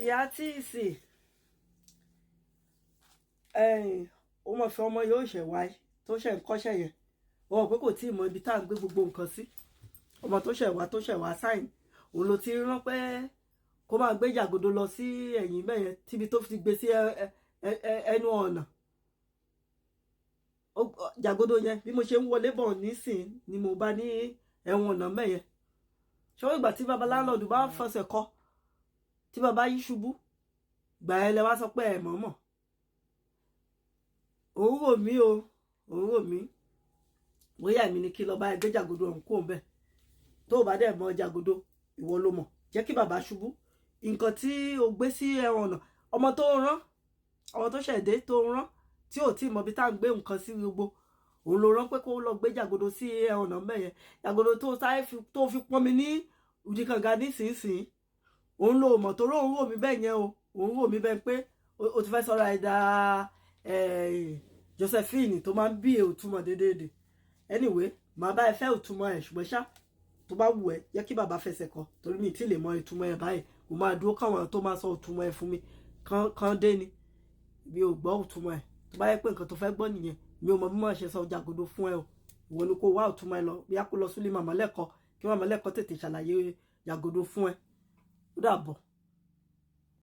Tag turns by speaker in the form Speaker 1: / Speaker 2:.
Speaker 1: Ìyá tíìsì, ẹ̀yìn ó mọ̀ fẹ́ ọmọ yóò ṣẹ̀ wáyé tó ṣẹ̀ ń kọ́ṣẹ́ yẹn. Ó mọ̀ pé kò tí ì mọ ibi tá à ń gbé gbogbo nǹkan sí. Ọmọ tó ṣẹ̀ wá, tó ṣẹ̀ wá sáìn, òun ló ti rán pé kó máa gbé jàgòdò lọ sí ẹ̀yìn bẹ́ẹ̀ yẹn, tíbi tó fi gbé sí ẹnu ọ̀nà jàgòdò yẹn. Bí mo ṣe ń wọlé bọ̀ nísìn ni mo bá ní ẹ̀wọ̀n ọ̀nà mẹ́yẹn. Ṣé ìgbà tí baba láńlọ́ọ̀dù bá fọsẹ̀ kọ, tí baba yí ṣubú, gbà ẹ lẹ wá sọ pé ẹ mọ̀ọ́mọ̀. Òun rò mí o, òun rò mí. Bóyá èmi ni kí lọ bá ẹ gbé jàgòdò ọ̀hún kó bẹ́ẹ̀. Tó o bá dẹ̀ mọ jàgòdò, ìwọ ló mọ̀. Jẹ́ kí bàbá ṣubú. Nǹkan tí o gbé sí ẹ̀wọ̀n ọ̀nà, ọmọ tó ń rán, ọmọ tó ṣẹ̀dé tó ń rán, tí ò tí ì mọ ibi tá à ń gbé nǹkan sí gbogbo, òun ló rán pé kó lọ gbé jàgòdò sí ẹ̀wọ̀n ọ̀nà mẹ́yẹn. Jàgòdò tó sáré tó fi pọ́n mi ní ìdíkànga nísinsìnyí, òun ló mọ̀ tó róun rò mí bẹ́ẹ̀ yẹn o. Òun rò mí bẹ́ẹ̀ pé o ti fẹ́ sọ́ra ẹ̀dá Josephine tó máa ń bí òtúmọ̀ déédéé. Anyway, màá bá ẹ fẹ́ òtúmọ̀ ẹ̀, ṣùgbọ́n ṣá, tó bá wù ẹ́, yẹ kí bàbá fẹsẹ̀ kọ, torí mi ì tí lè mọ ìtumọ̀ ẹ̀ báyìí. Mo máa dúró káwọn tó máa sọ òtúmọ̀ ẹ̀ fún mi kán dé ni. Mi ò gbọ́ òtúmọ̀ ẹ̀. Tó bá yẹ pé nǹkan tó fẹ́ gbọ́ nìyẹn, mi ò mọ bí mo ṣe sọ jàgòdò fún ẹ o. Ìwọ ni kó wá òtúmọ̀ ẹ lọ, bí a kó lọ sílé màmá lẹ́kọ̀ọ́, kí màmá lẹ́kọ̀ọ́ tètè ṣàlàyé jàgòdò fún ẹ. Ó dàbọ̀.